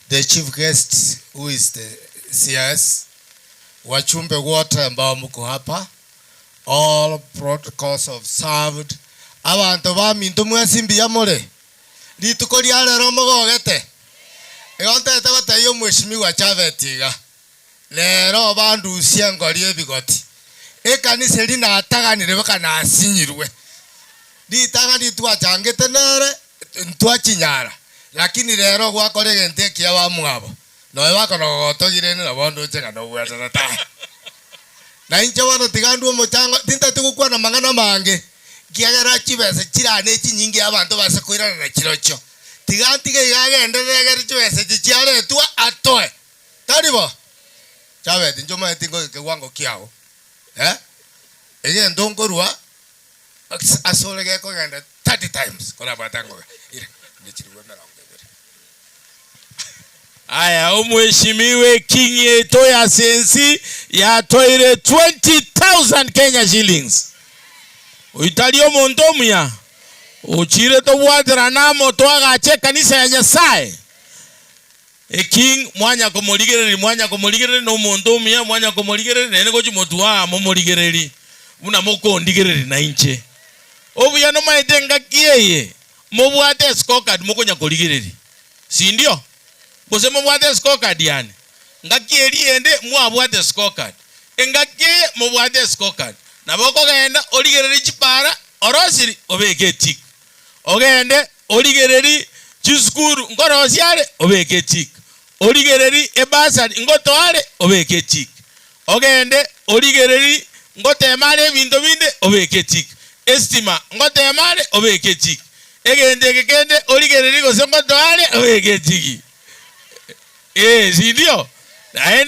The chief guest who is the CS, wachumbe wote ambao mko hapa, all protocols observed, abanto baminto mwensi mbuya more? Rituko ria rero mogogete? Igo ntagete gotebia omweshimiwa Japhet iga, rero bandusie engori ebigoti, ekanisa eria nataganire baka nasinyirwe. Ritang'ani twachangete nere, ntwachinyara, lakini rero gwakora egento ekiya bamwabo, nonya bakona gogotogire inde nabo ndoche ng'a nobwenerete aye. Na inche bono tiga ndue omochango, tintageti gokwana amang'ana amange, ekiagera chibesa chirane chinyinge abanto base koirana na chirochio. Tiga ntige iga agenderere egere chibesa echi chiaretwa atoe. Tari bo? Jabet, inche omanyete tinkoika ekewango kiao, eh, egento nkorua asore gekogenda 30 times korabwate ngobe ira ne chilifu 20. Aya omweshimiwa king yaito ya sensi yatoire 20,000 Kenya shillings. Oyio tari omonto omuya ochire tobwaterane amo toagache ekanisa ya Nyasaye. Eking mwanya komorigereria mwanya komorigereria na omonto omuya mwanya komorigereria naende gochia motwe aa momorigererie buna mokondigereria nainche. Obuya nomaete engaki eye mobwate escorecard mokonya korigereria, sindio? Gose mobwate escorecard yane? Ngaki eria ende mwabwate escorecard, engaki eye mobwate escorecard. Nabo okogenda origererie chipara orosiri obeke etick. Ogende origererie chisukuru nkorosia are, obeke etick. Origererie ebasari ngotoa are, obeke etick. Ogende origererie ngotema are ebinto binde, obeke etick. Estima ngotema are, obeke etick. Egento eke kende origererie gose ngotoa are, obeke etick. Ee, sindio? Naende.